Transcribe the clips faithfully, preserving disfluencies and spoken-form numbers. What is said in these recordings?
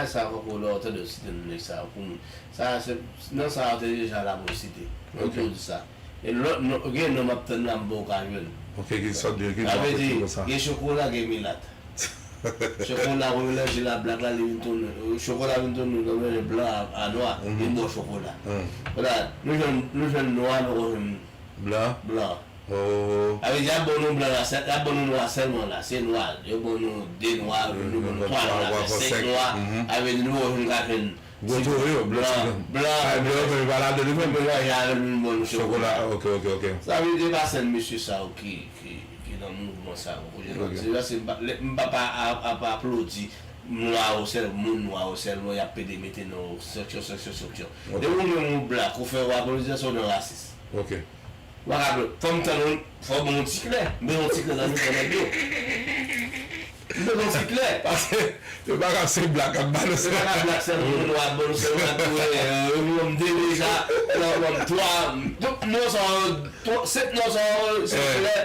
Sa fòk ou lè w tande yo site non nèg sa yo pou moun. Sa se, non sa yo te deja la pou yo site. Mwen pou di sa. E lòt non, gen non m ap tann la m poko ka jwenn. Ok, ki sòt de, ki non ki te konsa? Sa vle di, gen chokola, gen milat. Chokola, ou melanje l a blak la, li vin tounen. Chokola vin tounen, ou melanje blan a, a nwa, li ba w chokola. Kounye a, nou jwenn, nou jwenn nwa, nou jwenn blan. Blan. Oh. Sa vle di, y ap ban nou blan la, y ap ban nou nwa sèlman la. Se nwa. Yo ban nou de nwa, yo ban nou twa nwa, sa fè senk nwa. Sa vle di, nou pa jwenn ka jwenn gwo toyo, blan, blan, blan, blan, men pa ladan li menm. Melanje avè l, nou ban nou chokola. Chokola, ok, ok, ok. Sa vle di, e pa sèl mesye sa yo ki, ki, ki nan mouvman sa yo. Ou konprann? Se paske m pa, m pa, pa ap, ap aplodi nwa yo sèl, moun nwa yo sèlman, y ap pede mete nan seksyon, seksyon, seksyon. Depi ou menm ou blak, ou fè w aplodi, se yon rasis. Ok. Ou pa ka vle, fò m tann yon, fò w ban yon ti klè. M bezwen yon ti klè nan mitan nèg yo. M bezwen yon ti klè. Paske yo pa ka se blak k ap ba nou sa. Yo pa ka blak sèlman, moun nwa ap ban nou sèlman, ap di, wi, yo ban m de deja, yo ban m twa, tout non sa yo, twa, senk non sa yo, se klè.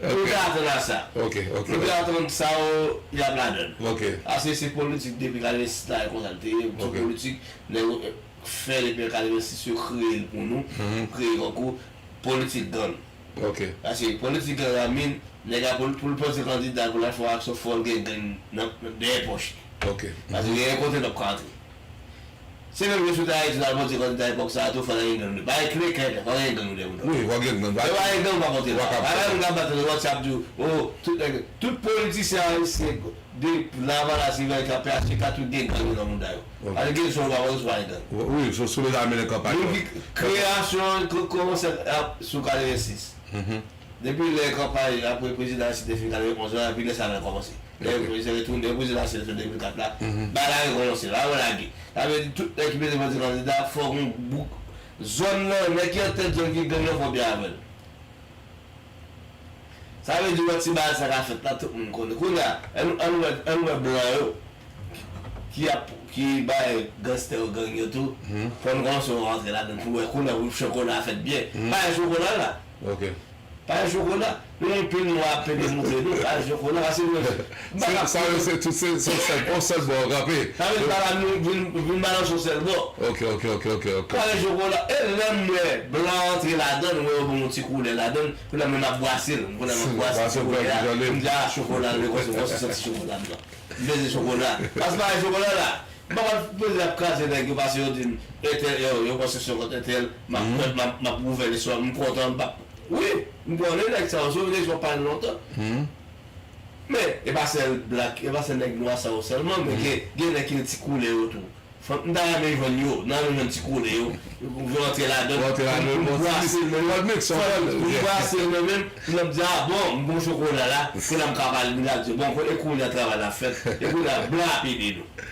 Yo te atann a sa. Ok, ok. Yo te atann sa yo, y ap ladan l. Ok. Paske se politik depi katrevensis la, e konsa l te ye, se politik, nèg yo, fè depi katrevensis yo kreye l pou nou, kreye konkou politik gang. Ok. Paske politik gang la, min, nèg la pou, pou l poze kandida, pou l al fè yon aksyon, fò l gen gang nan, nan dèyè pòch li. Ok. Paske gen yon kote l ap ka antre. Se menm jan sou Ayiti, l al poze kandida epòk sa a tou, fò l gen gang. Pa gen kle kè, fò l gen gang dèyè moun nan. Wi, fò gen gang. Lè pa gen gang, pa pote la. Pa gen moun k ap bat nan WhatsApp di w, o, tout nèg, tout politisyen ayisyen, de Lavalas rive P H T K, tout gen gang yo nan mouda yo. Ok. Pale gen zòn ou pa wè sou pa gen gang. Wi, sou, sou leta ameriken pa gen. Moun ki kreyasyon, k-, kòmanse ap sou katrevensis. Depi lè kanpay apre prezidansyèl te fin katrevenonz la, depi lè sa a kòmanse. Lè prezidan retounen, prezidansyèl sou de mil kat la, bagay la rekòmanse. La yo lage. Sa vle di tout nèg ki mete pou ti kandida, fò gon bouk zòn nan, nèg ki antèt zòn ki gang nan fò byen avè l. Sa vle di wè ti bagay sa ka fèt la, tout moun konnen. Kounye a, ann, ann wè, ann wè blan yo ki ap, ki bay ganstè yo gang yo tou, fò n kòmanse rantre ladan l pou wè kounye a pou chokola fèt byen. Bagay chokola la. Ok. Pa gen chokola. Nou gen anpil nwa ap pede moutre nou. Pa gen chokola, paske nou menm. Se, sa yo, se tout, se, se yon sèl, yon sèl bò yo kanpe. Sa vle di pa la nou vin, vin balanse yon sèl bò. Ok, ok, ok, ok, ok. Pa gen chokola. E lè m wè blan antre ladan l, m wè yo ban m yon ti koulè ladan l, kounye a menm ap brase l. Kounye a m ap brase ti koulè a. M di, a, chokola, m vle kòmanse santi chokola m nan. M peze chokola. Paske pa gen chokola la. M pa pral peze ap kraze nèg yo paske yo di m entèl, yo, yo panse se kont entèl, m ap, m ap, m ap ouvè lespri m, m kontan, m p ap, wi, m konnen nèg sa yo, se yon nèg sa yo pale lontan. Men, e pa sèl blak, e pa sèl nèg nwa sa yo sèlman, men gen, gen nèg ki gen ti koulè yo tou. Fò, m ta renmen jwenn yo, m ta renmen jwenn ti koulè yo, pou yo antre ladan l, pou m, pou m brase l nan men m, pou m brase l nan men m, pou m di, a bon, m gon chokola la, kounye a m ka pale, m ka di, bon, e kounye a travay la fèt, e kounye a blan ap ede nou.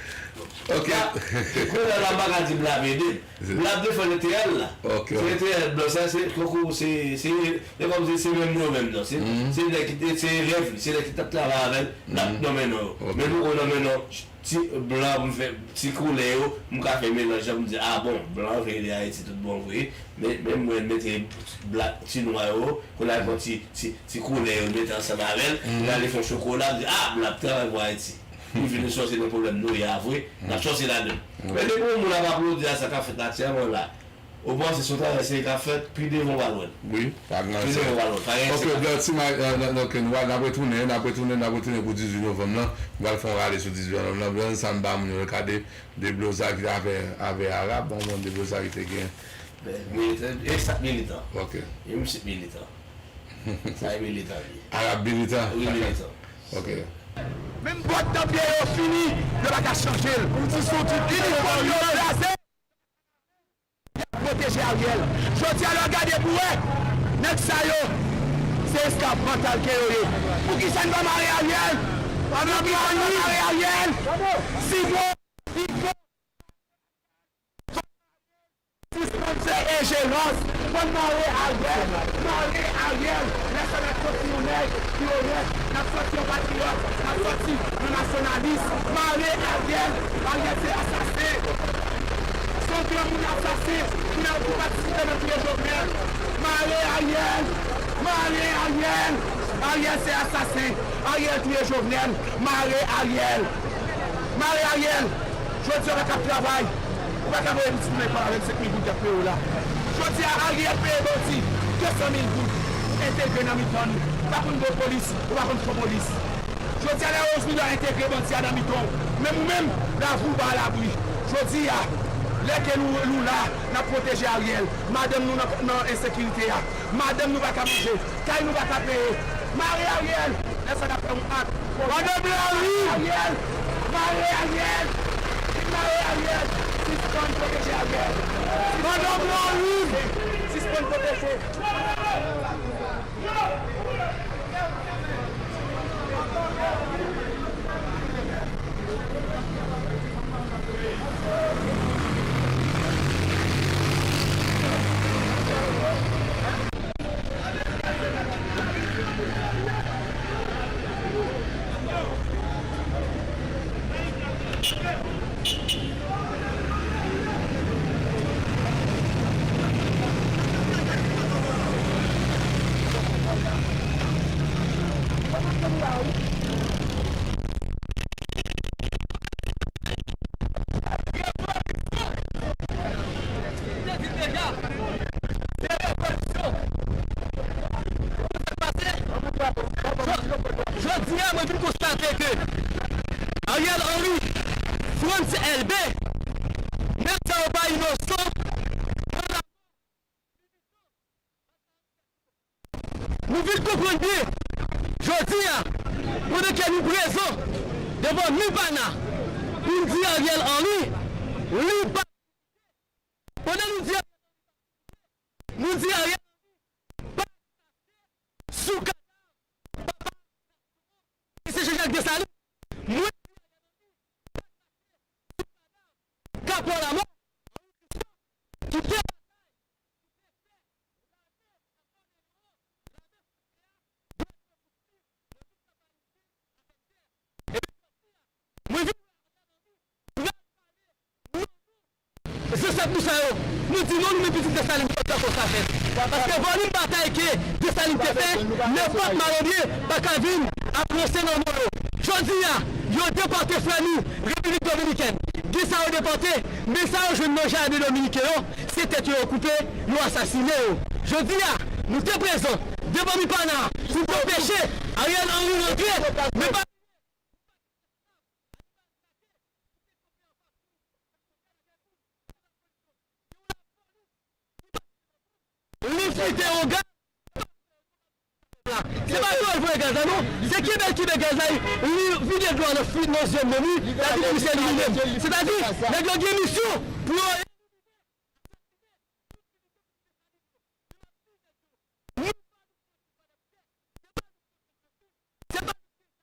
Ok. Kounye a la, m pa ka di blan ap ede m. Blan ap defann entèyè l la. Ok. Se entèyè blan sa, se tankou se, se, se kòmsi se menm yo menm nan. Se, se nèg ki te, se elèv li, se nèg ki t ap travay avè l, l ap nonmen non yo. Ok. Men poko nonmen non ti blan pou m fè ti koulè yo, m ka fè melanj la pou m di, a bon, blan vre li Ayiti tout bon vre. Men, men mwen mete blan, ti nwa yo, kounye a l pran ti, ti, ti koulè yo mete ansanm avè l, kounye a li fè yon chokola, m di, a, blan ap travay pou Ayiti. Pou vin sòti nan pwoblèm nou ye a vre, n ap sòti ladan l. Men depi yon moun ap aplodi a sa k ap fèt aktyèlman la, ou panse se yon travay serye k ap fèt, pi devan w pral wè l. Wi, pa gen anyen. Pi devan w pral wè l. Pa gen anyen. Ok, blan ti may, nan, nan, nan, ok, nou pral, n ap retounen, n ap retounen, n ap retounen pou dizuit novanm nan. Nou pral fè yon rale sou dizuit novanm nan. Sa m ba moun yo ka de, deblozay ki te avè, avè Arab, bon, bon, deblozay ki te gen. Men, men, e sa k militan. Ok. E misye k militan. Sa e militan li ye. Arab militan. Wi, militan. Ok. Menm bòt nan pye yo fini, yo pa ka chanje l. Pou di sou tout inifòm yo kraze, y ap pwoteje Ariel. Jodi a, lè w gade pou wè, nèg sa yo, se esklav mantal ke yo ye. Poukisa n pa mare Ariel? Poukisa n pa mare Ariel? Si bon, si bon. Sispann fè enjerans, fò n mare Ariel, mare Ariel. Lè sa n ap sòti yon nèg ki onèt, n ap sòti yon patriyòt, n ap sòti yon nasyonalis. Mare Ariel, Ariel se asasen. Se yon granmoun asasen, moun nan ki patisipe nan touye Jovenel. Mare Ariel, mare Ariel. Ariel se asasen, Ariel touye Jovenel. Mare Ariel, mare Ariel. Jodi a, w pa ka ap travay, ou pa ka voye pitit ou nan lekòl avèk senk mil goud y ap peye w la. Jodi a, Ariel peye bandi de san mil goud pou entegre nan mitan nou. Ou pa konn gwo polis, ou pa konn fo polis. Jodi a, lè Rosemilda entegre bandi a nan mitan w, menm ou menm, lavi w ba alabri. Jodi a, lè ke nou, nou la, n ap pwoteje Ariel, madanm nou nan, nan ensekirite a, madanm nou pa ka manje, kay nou pa ka peye. Mare Ariel, lè sa n ap fè yon ak. Madanm Larue! Ariel! Mare Ariel! Mare Ariel! Sispann pwoteje Ariel! Madanm Larue! Sispann pwoteje! Jodi a, mwen vin konstate ke Ariel Henry, Frantz Elbé, nèg sa yo pa inosan. Nou vin konprann byen, jodi a, pandan ke nou prezan devan MIPANA, pou n di Ariel Henry, li pa, pandan nou di, nou di Ariel Henry, pa sou kadav papa, se Jean Jacques Dessalines, mwen, Kapò Lamò, ki te batay pou te fè lame a Kònèl Ewò, lame fransè a, dwe pran pou fini nan tout kanpay li avèk tè. Epi jodi a, mwen vin wè Ariel Henry pral pale non nou. Zansèt nou sa yo, nou di non, nou menm pitit Desalin, nou pa dakò sa fèt. Paske vòlè batay ke Desalin te fè, nenpòt malandren pa ka vin ap ranse nan men yo. Jodi a, yo depòte frè nou, Repiblik Dominikèn. Kisa yo depòte? Men sa yo jwenn nan jaden dominiken yo, se tèt yo yo koupe, yo asasinen yo. Jodi a, nou te prezan devan MIPANA pou n te anpeche Ariel Henry rantre, men pa li fite yon gaz. Se pa dlo l voye gaz la non. Se kenbe l kenbe gaz la, li vide dlo a nan fwi nan zye m menm wi. Sa di pou se li li menm. Sètadi, nèg yo gen misyon pou yo elimine asasinen tout milite pou Desalin yo. Men m ap di nèg yo, nou pa nou pran ti pwòdèptè. Se pa nou pran Kanfranti.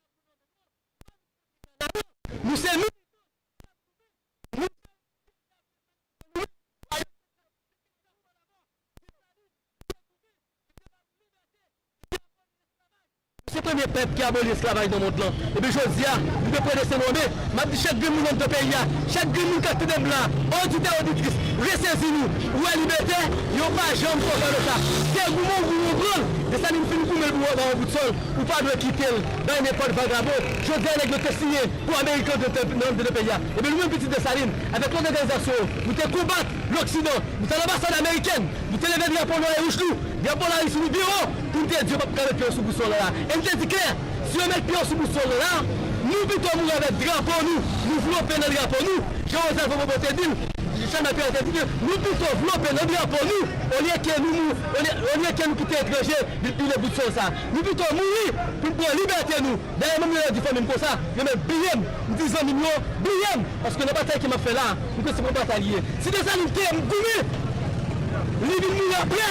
Se pa nou pran Zabon nan men nou. Pa nou pran Kanada non. Nou se militan. Nou se Se premye pèp ki aboli esklavaj nan mond lan. Epi jodi a, nou te pran de Sendomeng. M ap di chak grenn moun anndan peyi a, chak grenn moun k ap tande m la, oditè, oditris, resezi nou. Ou wè libète, yo pa janm kontan de sa. Se goumen w goumen w pran l. Desalin fin goumen l pou w ba w bout sòl. Ou pa dwe kite l bay nenpòt vagabon. Jodi a, nèg yo te siyen pou Ameriken antre nan, nan, nan peyi a. Ebyen, nou menm pitit Desalin, avèk lòt òganizasyon yo, nou te konbat Loksidan, nou t al anbasad amerikèn, nou te leve drapo nwa e wouj nou, drapo Larisi nou byen wo, pou n te di yo p ap ka met pye yo sou bout sòl la. E n te di klè, si yo met pye yo sou bout sòl la, nou pito mouri avèk drapo nou, nou vlope nan drapo nou, jan Joseph Bobo te di l, jan Maître Pierre te di l, nou pito vlope nan drapo nou, olye ke nou mou-, olye, olye ke nou kite etranje vin pile bout sòl sa. Nou pito mouri pou n pran libète nou. Dayè, menm lè yo di fanmi m konsa, yo menm bliye m. M di zanmi m yo, bliye m, paske nan batay ke m ap fè la a, m konnen se pa batay li ye. Si Desalin te goumen, li vin mouri apre,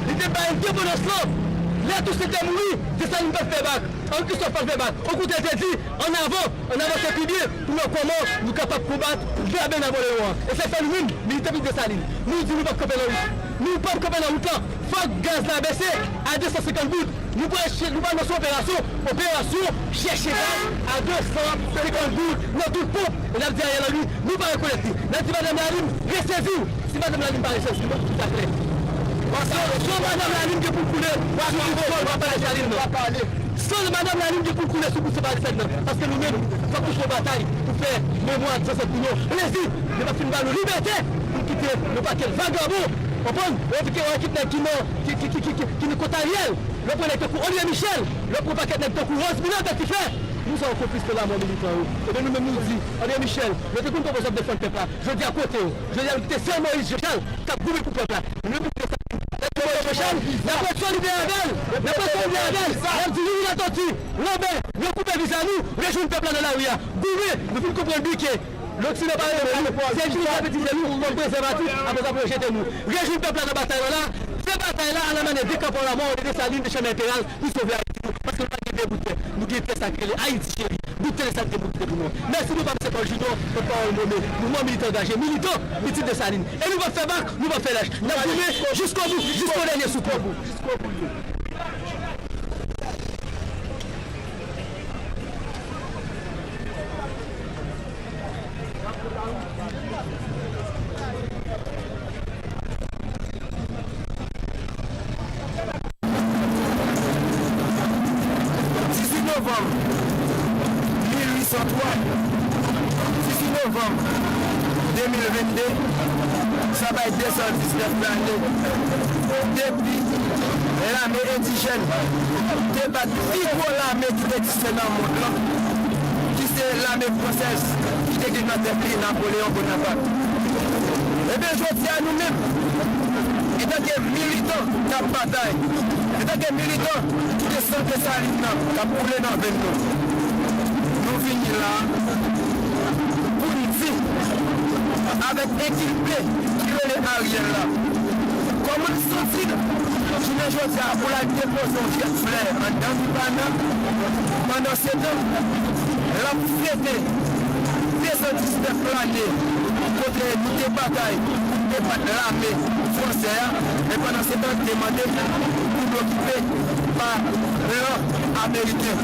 li te bay endepandans lan. Lè Tousen te mouri, Desalin pa t fè bak, Henri Christophe pa t fè bak. Okontrè, li te di, ann avan, ann avanse pi byen, pou n wè kòman nou kapab konbat graben Napoleyon an. E se sa nou menm, militan pitit Desalin, nou di nou p ap kanpe nan wout. Nou p ap kanpe nan wout lan. Fòk gaz la bese a de san senkant goud. Nou pral che-, nou pral lanse operasyon, operasyon chèche gaz a de san senkant goud nan tout ponp. E n ap di Ariel Henry, nou pa rekonèt li. N ap di madanm Lalime, resezi w. Si madanm Lalime pa resezi w, tout sa klè. Paske san madanm Lalime gen pou l koule sou tout pòl w ap pale Desalin nan. San madanm Lalin gen pou l koule sou kou se pa Desalin nan. Paske nou menm, fòk nou fè batay pou fè memwa zansèt nou yo plezi. Yo pa fin ba nou libète pou n kite yon pakèt vagabon, konprann? Yo pike yon ekip nèg ki nan, ki, ki, ki, ki, ki, ki nan kont Ariel. Yo pran nèg tankou André Michel. Yo pran pakèt nèg tankou Rosemina Bètifè. Nou sa yo konplis nan lanmò militan yo. Ebyen nou menm nou di, André Michel, yo te konn pwopozè w ap defann pèp la. Jodi a kote w? Jodi a nou kite sèl Moïse Jean Charles k ap goumen pou pèp la. Nou pou kite sèl Moïse Jean Charles, n ap ret solidè avè l. N ap ret solidè avè l. N ap di Youri Latòti, Lanbè, yo koupe viza nou, rejwenn pèp la nan lari a. Goumen, nou fin konprann byen ke loksidan pa renmen nou, se vin alfabetize nou kòm prezèvatif, apre sa pou yo jete nou. Rejwenn pèp la nan batay la, se batay la, a la manyè de Kanpò Lamò, de Desalin, de Chanmèy Peral, pou sove Ayiti, paske nou pa gen de bout tè. Nou gen tè sa ki rele Ayiti cheri. Bout tè sa ki te pou kite pou nou. Mèsi nou, pa m se Paul Junior, pòtpawòl nonmen mouvman militan angaje, militan, pitit Desalin. E nou p ap fè bak, nou p ap fè lach. N ap goumen jiskobou, jisko dènye souf nou. Dizuit novanm mil uit san twa, dizuit novanm de mil venn de, sa bay de san diznèf lane depi lame endijèn te bat pi gwo lame ki te egziste nan mond lan, ki se lame fransèz ki te gen nan tèt li Napoleon Bonaparte. Ebyen, jodi a, nou menm, antanke militan k ap batay, antanke militan ki gen san Desalin nan k ap koule nan venn nou, nou vini la pou n di avèk ekilbe ki rele Ariel la, kòman l santi l jounen jodi a pou l al depoze yon kèk flè anndan Libana, pandan se tan, l ap fete de san diznèf lane kote nou te batay pou n te bat lame fransè a, men pandan se tan, te mande pou n okipe pa blan ameriken.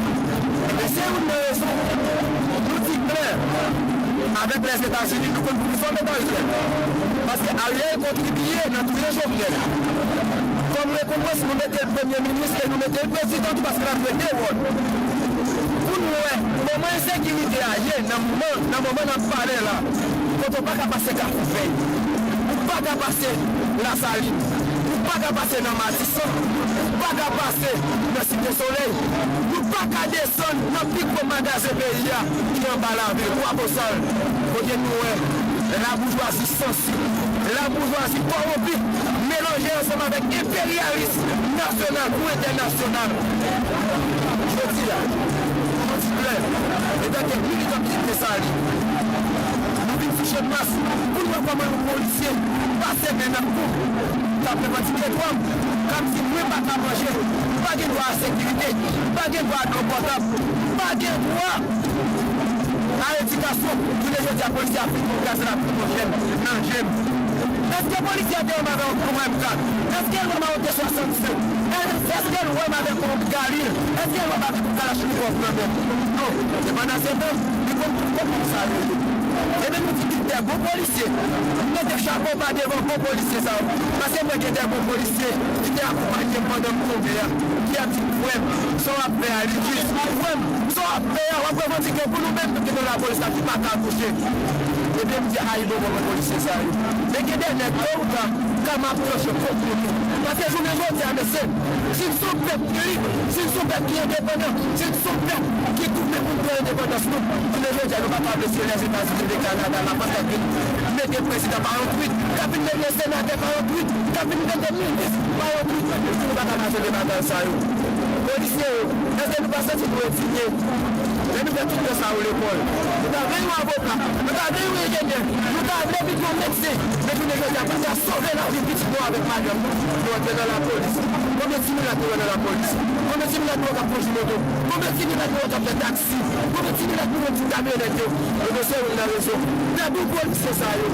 Ebyen, se youn nan rezon nou di klè avèk Lèzetazini, nou konn pou ki fòm Etazini. Paske Ariel kontribiye nan touye Jovenel. Kòm rekonpans, nou mete l premye minis e nou mete l prezidan tou paske l ap jwe de wòl. Pou n wè kòman ensekirite a ye nan moman, nan moman n ap pale la, kote w pa ka pase Kafou Vèy, ou pa ka pase Lasalin, ou pa ka pase nan Matisan, ou pa ka pase nan Site Solèy, nou pa ka desann nan pi gwo magazen peyi a ki anba lavil, Kwa Bosal, kote nou wè laboujwazi sansi, laboujwazi kòwonpi melanje ansanm avèk enperyalis nasyonal kou entènasyonal. Jodi a, nou di klè, antanke militan ki Desalin, nou vin sou Channmas pou n wè kòman yon polisye pase men nan kou k ap revandike dwa m, k ap di mwen pa ka manje, m pa gen dwa a sekirite, m pa gen dwa a dlo potab, m pa gen dwa a edikasyon. Jounen jodi a, polisye a fin kraze lakou yon jèn nan je m. Èske polisye a te wè m avè yon M K? Èske l wè m avè yon T swasannsenk? Èske l wè m avèk yon Galil? Èske l wè m avèk yon kalachnikòv nan men m? Non. E pandan se tan, li konn tout kòman sa yo ye. Ebyen, nou di ki de bon polisye. M mete chapo ba devan bon polisye sa yo. Paske mwen gen de bon polisye ki te akonpanye m pandan m tonbe a, ki ap di m, "Frè m, sa w ap fè a, li jis. Frè m, sa w ap fè a, w ap revandike pou nou menm ki nan lapolis la ki pa ka bouche." Ebyen, m di, "Ayibobo, bon polisye sa yo." Men gen de nèg, to ou ta, kama ap tranche kont nou tou. Paske jounen jodi a, mesye, si n se yon pèp ki lib, si n se yon pèp ki endepandan, si n se yon pèp ki goumen pou n pran endepandans nou, jounen jodi a, nou pa ka vle se Lèzetazini, le Kanada, Lafrans k ap vin mete prezidan pa yon twit, k ap vin mete senatè pa yon twit, k ap vin mete minis pa yon twit. Nou pa ka mache de batay sa yo. Polisye yo, èske nou pa santi nou endinye? Lè nou fè tout tan sa yo lekòl, nou ta vle yon avoka, nou ta vle yon enjenyè, nou ta vle vin yon medsen. Men jounen jodi a, pou n ta sove lavi pitit nou avèk madanm nou, nou antre nan lapolis. Konbyen timoun la te wè nan lapolis? Konbyen timoun la te wè k ap kondui moto? Konbyen timoun la te wè k ap fè taksi? Konbyen timoun la te wè ti kamyonèt yo? Ebyen, se youn nan rezon. Dèbou polisye sa yo.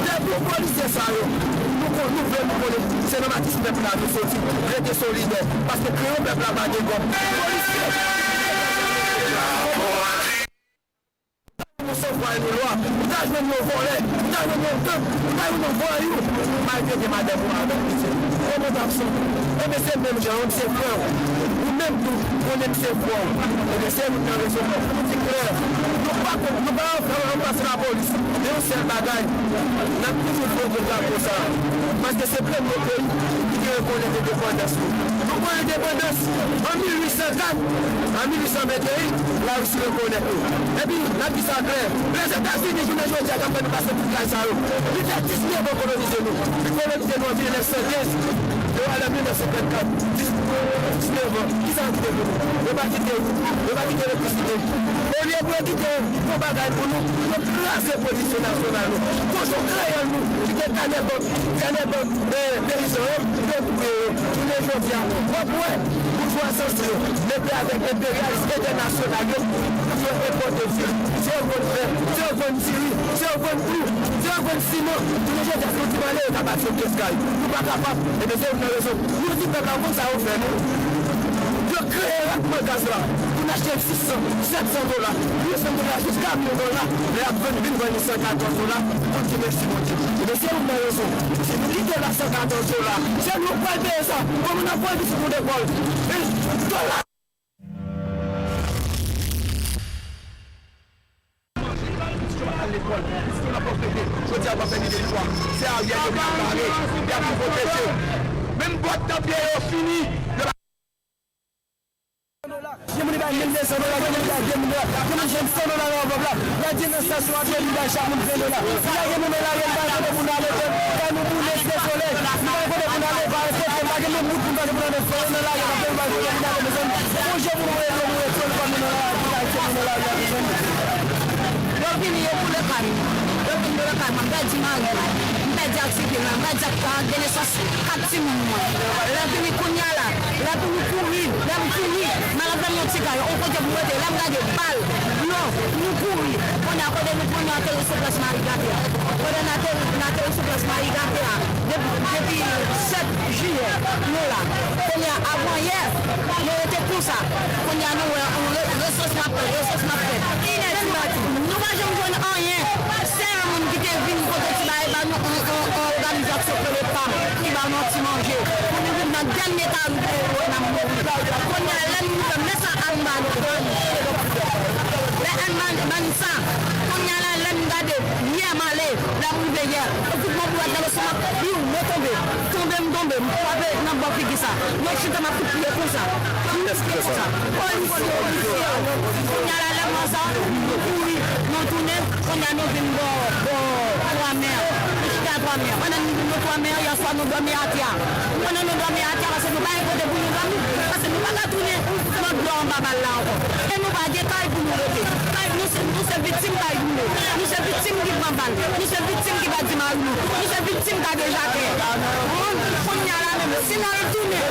Dèbou polisye sa yo. Nou kon, nou vle, nou konnen. Se nan matis pèp la nou soti. Rete solidè. Paske kreyon pèp la pa gen gòm. Polisye. Ou san vwa ni lwa, ou ta jwenn yon vòlè, ou ta jwenn yon gang, ou ta jwenn yon vwayou, maltrete madanm ou avèk pitit ou. Kòman w t ap santi w? Ebyen, se menm jan an, se frè w. Ou Menm tou, konnen m se frè w. Ebyen, se youn nan rezon fò pou nou di klè. Nou pa kont, nou pa anfas lapolis. Men yon sèl bagay, n ap toujou fè drapo sa a. Paske se premye peyi ki te rekonèt endepandans nou. Nou pran endepandans an mil uit san kat, an mil uit san venteyen, Larisi rekonèt nou. Epi, n ap di sa klè. Lèzetazini, jounen jodi a, k ap fè nou pase tout kay sa yo. Li fè diznèf an kolonize nou. Li kolonize nou an mil nèf san kenz. Yo ale an mil nèf san vennkat. Diznèf an. Kisa yo kite pou nou? Yo pa kite wout. Yo pa kite elektrisite. Olye pou yo kite yon bagay pou nou, yo kraze pwodiksyon nasyonal nou. Toujou kreyòl nou, ki te kanè bank, kanè bank, eh, peyizan yo, yo touye yo. Jounen jodi a, w ap wè, boujwa sansi yo, mete avèk enperyalis entènasyonal yo, pou yo enpòte fil. Se yo vann fè, se yo vann diri, se yo vann klou, se yo vann siman. Jounen jodi a, si nou di malere ta bati yon pyès kay, nou pa kapab. Ebyen, se youn nan rezon. Nou di pèp la, w konn sa yo fè nou? Yo kreye rakman gaz la pou n achte l sis san, sèt san dola, uit san dola, jiska mil dola, lè y ap vann, vin vann li san katòz dola, pou n di mèsi Bondye. Ebyen, se youn nan rezon. Si nou kite l a san katòz dola, se nou k pral peye sa. Kòman n ap voye pitit nou lekòl? E dola. Pitit yo pa t al lekòl, pitit yo nan pòvrete. Jodi a, w ap fè nivo twa. Se aryèl yo vin ap bare, y ap vin pwoteje. Menm bòt nan pye yo fini. Yo pa Gen moun ki bay mil de san dola, gen moun ki bay de mil dola, gen moun jwenn san dola nan anvlòp la. Gade nan estasyon a, li bay chak moun ven dola. Li lage moun nan lari, li pa gen kote pou l ale, kay nou boule, se solèy. Li pa gen kote pou l ale, pa gen kote, pa gen menm wout pou l pase pou l ale. Solèy nan lari, nan peyi pa gen kote pou l ale, mezanmi. Bon, je pou nou rete, nou rete, nou pa nou nan lari, pou Ayiti, nou nan lari a, mezanmi. Yo vini, yo boule kay mwen. Yo vin boule kay mwen, m pèdi mari mwen. M pèdi ak sipil mwen, m pèdi ak, ak de nesans kat timoun mwen. Lè vini kounye a la, lè pou nou kouri, lè m kouri, m al fè m yon ti kay, yon kote pou m rete. Lè m gade bal, blo, nou kouri. Kounye a, kote nou kouri, nou ateri sou plas Mari Gate a. Kote n ateri, n ateri sou plas Mari Gate a. Depi, depi sèt jiyè, nou la. Kounye a, avanyè, nou rete konsa. Kounye a, nou wè, on re-, resous n ap fè, resous n ap fè. Inè di maten. Nou pa janm jwenn anyen. Sèl moun ki te vin pote ti bagay ba nou, on, on, on òganizasyon ki rele pam, ki ba nou ti manje. Pou nou viv nan dènye kari pou nou wè n ap mouri. Kounye a, lè nou rive, men sa Ann ba nou, ban nou. Lè Ann ban, ban nou sa, kounye a la, lè nou gade, yè m ale, lè m rive yè, tout bon pou wè nan leson m ap piw, mwen tonbe. Tonbe m tonbe, m frape nan bò figi sa. Mwen chita m ap kout pye konsa. Kiyès ki fè sa? Polisye, polisye. Kounye a la, lè m wè sa, nou kouri, nou tounen, kounye a nou vin bò, bò Twa Mè. Nou chita Twa Mè. Pandan nou vin bò Twa Mè, yèswa nou dòmi atè a. Pandan nou dòmi atè a, paske nou pa gen kote pou nou dòmi. Paske nou pa ka tounen nan dlo anba bal la ankò. E nou pa gen kay pou nou rete. Kay, nou se, nou se viktim kay boule. Nou se viktim ki pran bal. Nou se viktim ki pèdi mari nou. Nou se viktim kay ejakè. Moun, kounye a la menm, si n al tounen,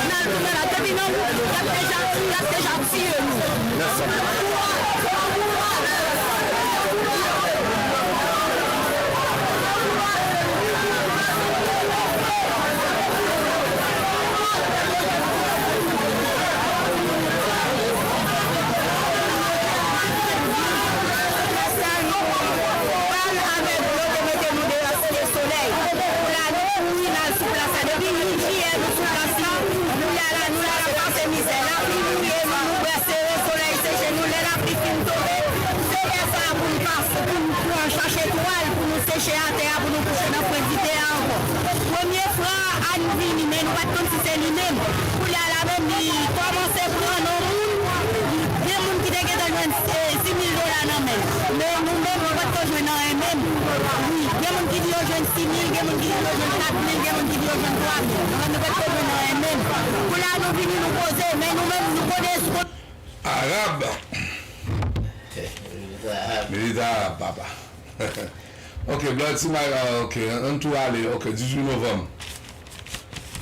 n al tounen la, depi nan wout, y ap deja, y ap deja tiye nou. Pal avèk dlo te mete nou deyò, se te solèy. Pou la nou kouri, n al sou plas la. Depi uit jiyè, nou sou plas la. Kounye a la, nou la, n ap pase mizè. Lapli mouye nou, nou bwè sere, solèy seche nou. Lè lapli fin tonbe, se lè sa a pou n pase, pou n pran, chache twal, pou nou seche atè a, pou nou kouche nan fredite a ankò. Premye fwa Ann vini, men nou pa t konn si se li menm. Kounye a la menm, li kòmanse pran non moun. Gen moun ki te gentan jwenn, eh, sis mil dola nan men l. Men nou menm, nou pa t ko jwenn anyen menm. Wi, gen moun ki di yo jwenn sis mil, gen moun ki di yo jwenn kat mil, gen moun ki di yo jwenn twa mil. Nou menm, nou pa t ko jwenn anyen menm. Kounye a, nou vini, nou poze, men nou menm, nou konnen sou Arab. Militè Arab, papa. Ok, Blood Ti May, ah, ok, ann tou ale, ok, dizuit novanm.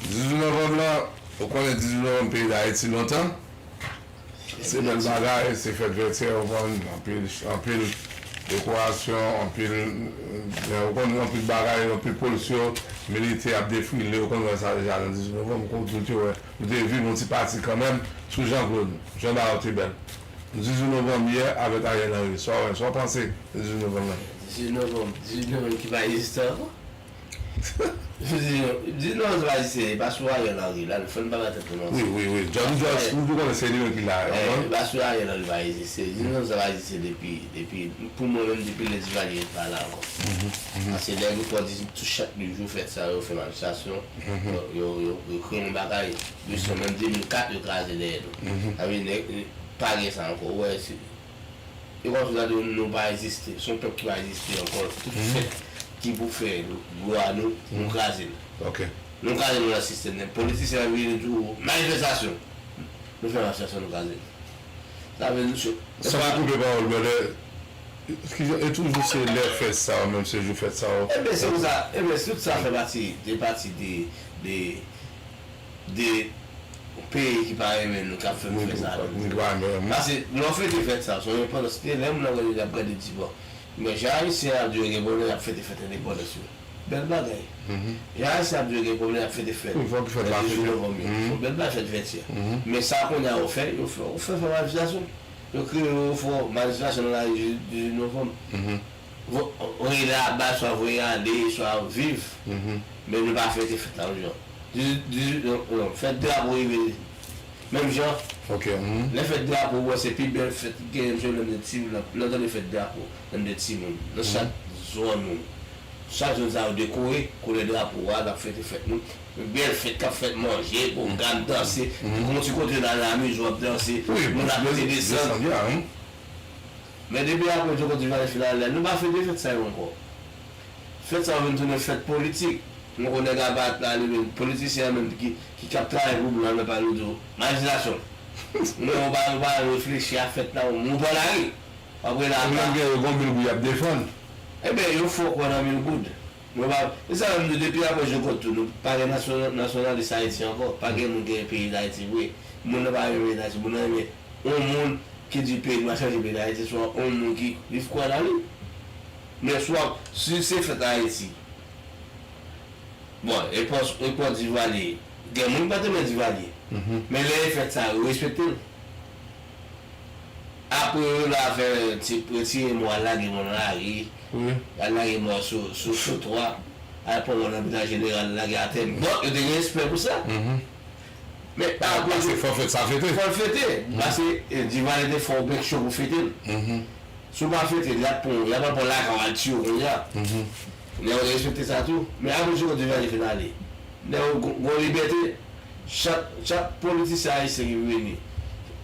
Dizuit novanm lan, ou konnen dizuit novanm peyi Dayiti lontan. Se bèl bagay, se fèt vètyè, ou konn, anpil, anpil dekorasyon, anpil, eh, ou konn, anpil bagay, anpil polisyon, militè ap defile, ou konn wè sa deja nan dizuit novanm, kon tout yo wè. Nou te viv yon ti pati kanmenm sou Jean Claude. Jan bagay yo te bèl. Dizuit novanm yè avèk Ariel Henry. Sa w wè, sa w panse de dizuit novanm lan? Dizuit novanm, dizuit novanm ki pa egziste ankò? Di non, di non, se pa egziste, e pa sou Ariel Henry la, fò n pa mete tèt nou ansanm. Wi, wi, wi. Johnny Josh, nou tou konnen se li menm ki la. Eh, e pa sou Ariel Henry pa egziste. Di non, sa pa egziste depi, depi, pou mwen menm, depi lè Duvalier pa la ankò. Paske nèg yo fò di tou chak jou fèt sa, yo fè manifestasyon, yo, yo, yo, yo kreye yon bagay. Yo se menm de mil kat yo kraze dèyè nou. Sa vle di, nèg, pa gen sa ankò. Ou wè, se, e kòmsi gade nou pa egziste, se yon pèp ki pa egziste ankò. Tout fèt ki pou fè glwa nou, nou kraze l. Nou kraze l nan sistèm nan. Politisyen ap vini tou, manifestasyon. Nou fè manifestasyon, nou kraze l. Sa vle di, se, se San pa koupe pawòl, brother. Eskize, e toujou se lè fèt sa yo, menm se jou fèt sa yo. Ebyen, se konsa. Ebyen, tout sa fè pati, de pati de, de, de peyi ki pa renmen nou, k ap fè nou fè sa. Paske lè w fete fèt sa, se yon enpòtans. Se lè moun ap gade, y ap gade di, bon, men jan Ayisyen ap di yo gen pwoblèm, y ap fete fèt endepandans yo. Bèl bagay. Jan Ayisyen ap di yo gen pwoblèm, y ap fete fèt. Wi, fòk fèt la fete. Bèl bagay, fèt vètyè. Men sa kounye a yo fè, yo fè, yo fè, fè manifestasyon. Yo kreye, yo fè manifestasyon nan lari dizuit novanm. Vo-, voye la ba, swa voye ale, swa viv. Men nou pa fete fèt la, jan. Dizuit, dizuit, non, non, fèt drapo rive. Menm jan, lè fèt drapo, wè, se pi bèl fèt ki genyen, se lè n te timoun, n ap, n ap tande fèt drapo, lè n te timoun. Nan chak zòn nou. Chak zòn sa yo dekore, koulè drapo a, n ap fete fèt nou. Bèl fèt k ap fèt, manje, pwogram, danse. Gon ti kote nan lamiz w ap danse, moun ap monte desann. Men depi apre Joko Divalye fin ale, nou pa fete fèt sa yo ankò. Fèt sa yo vin tounen fèt politik. Mwen konnen nèg a pa t la, li menm, politisyen an menm ki, ki, k ap travay pou blan nan pale, yo di w, manifestasyon. Mwen, ou pa, ou pa reflechi a fèt la, ou pran lari. Apre la, ou menm gen yo gon mil goud y ap defann. Ebyen, yo fò kwè nan mil goud. Mwen pa, e sa menm, nou, depi apre Joko tou, nou pa gen nasyon-, nasyonalis Ayiti ankò. Pa gen moun ki renmen peyi Dayiti vre. Moun nan pa renmen peyi Dayiti. Moun nan renmen yon moun ki di peyi nou a chanje peyi Dayiti, swa yon moun ki viv kwè nan li. Men swa, si se fèt Ayiti, bon, epòk, epòk Divalye, gen moun ki pa t renmen Divalye. Men lè e fèt sa, yo respekte l. Apre yo la fè ti retire mò, al lage mò nan lari, al lage mò sou, sou, sou twotwa, al pran mò nan Lopital Jeneral, lage atè. Bon, yo te gen respè pou sa. Men apre, paske fò fèt sa fete. Fò l fete. Paske, eh, Divalye te fè yon bank show pou fete l. Si w pa fete l, y ap pran w, y ap al pran w lakay w, al tiye w kounye a. Nèg yo te respekte sa tou. Men apre Joko Divalye fin ale, nèg yo gon, gon libète. Chak, chak politisyen ayisyen ki vini,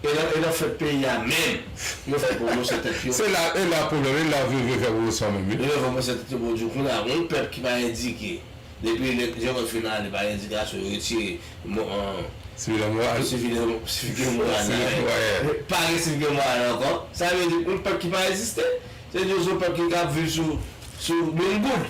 e nan, e nan fèt peyi a menm, yo fè pwomosyon tèt yo. Se la, e la pwoblèm, e la yo vle fè pwomosyon menm, wi. Yo fè pwomosyon tèt yo pou di w kounye a, yon pèp ki pa endike. Depi lè Jean Claude fin ale, pa endikasyon, yo retire mo, an, sivil moral. Sivil, sivil moral la. Pa gen sivil moral ankò. Sa vle di, yon pèp ki pa egziste. Se di, se yon pèp ki ka viv sou, sou mil goud.